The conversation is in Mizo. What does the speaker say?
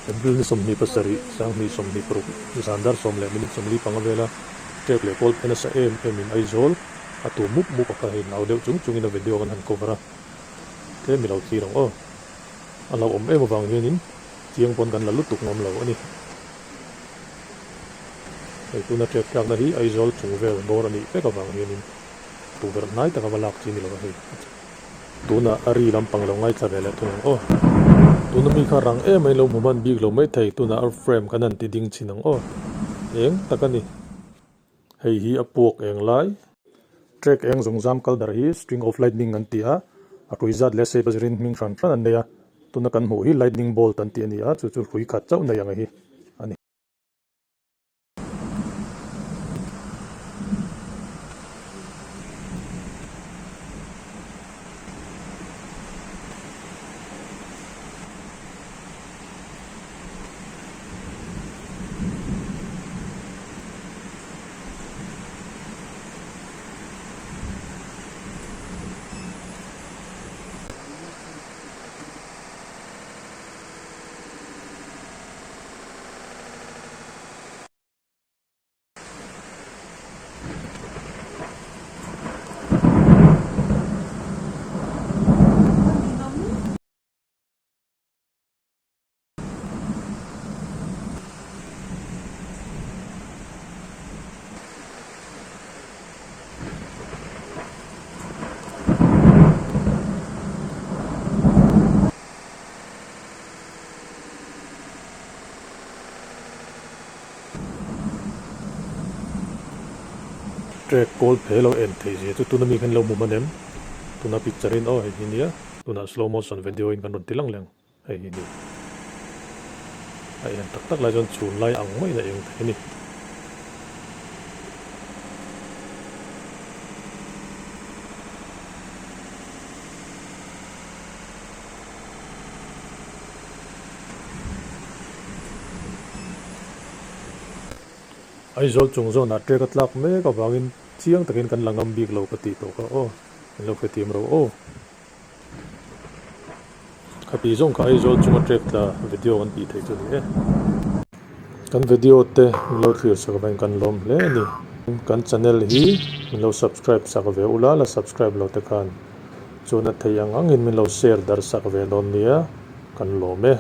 April ni 27, 2026, zan dar sawm leh minute 45 vela trek leh kawl phe nasa em em in Aizawl a tu mup mup a kha hei nau deuh chung chungin a video kan han cover a, tlem i lo thlir ang aw. A hlauhawm em avang hianin chiang pawn kan la lutuk ngam lo a ni. Hei tuna trek tlakna hi Aizawl chung vel bawr a nih vek avang hianin tukverh hnai taka va lak chi ni lo a hei. Tunah a ri lampang lo ngaithla ve leh thung ang aw. Tuna mi kha rang em mai lo hmu hman bik lo maithei tunah a frame kan han ti ding chhin ang aw. Eng tak a ni. Hei hi a puak eng lai. Trek eng zawng zam kal dar hi string of lightning an ti a, a hrui zat leh shape a zirin hming hran hran an nei a. Tuna kan hmuh hi lightning bolt an ti a ni a, chu chu hrui khat chauh nei ang hi a ni. Trek kawl phe lo en theih zia chu tuna mi khan lo hmu hman em? Tuna picture in aw hei hi nia tunah slow motion video in kan rawn ti lang leng hei hi ni. A en tak tak lai chuan chhun lai ang maiin a eng thei a ni. Aizawl chung zawnah trek a tlak mek avangin chiang takin kan la ngam bik lo ka tih tawh kha aw, min lo hrethiam ro aw. Khati zawng kha Aizawl chunga trek tla video kan tih theih chu a ni e. Kan video te min lo thlir sak avangin kan lawm hle a ni. Kan channel hi min lo subscribe sak ve ula, la subscribe lo te khan chuan a thei ang angin min lo share darh sak ve dawn nia, kan lawm e.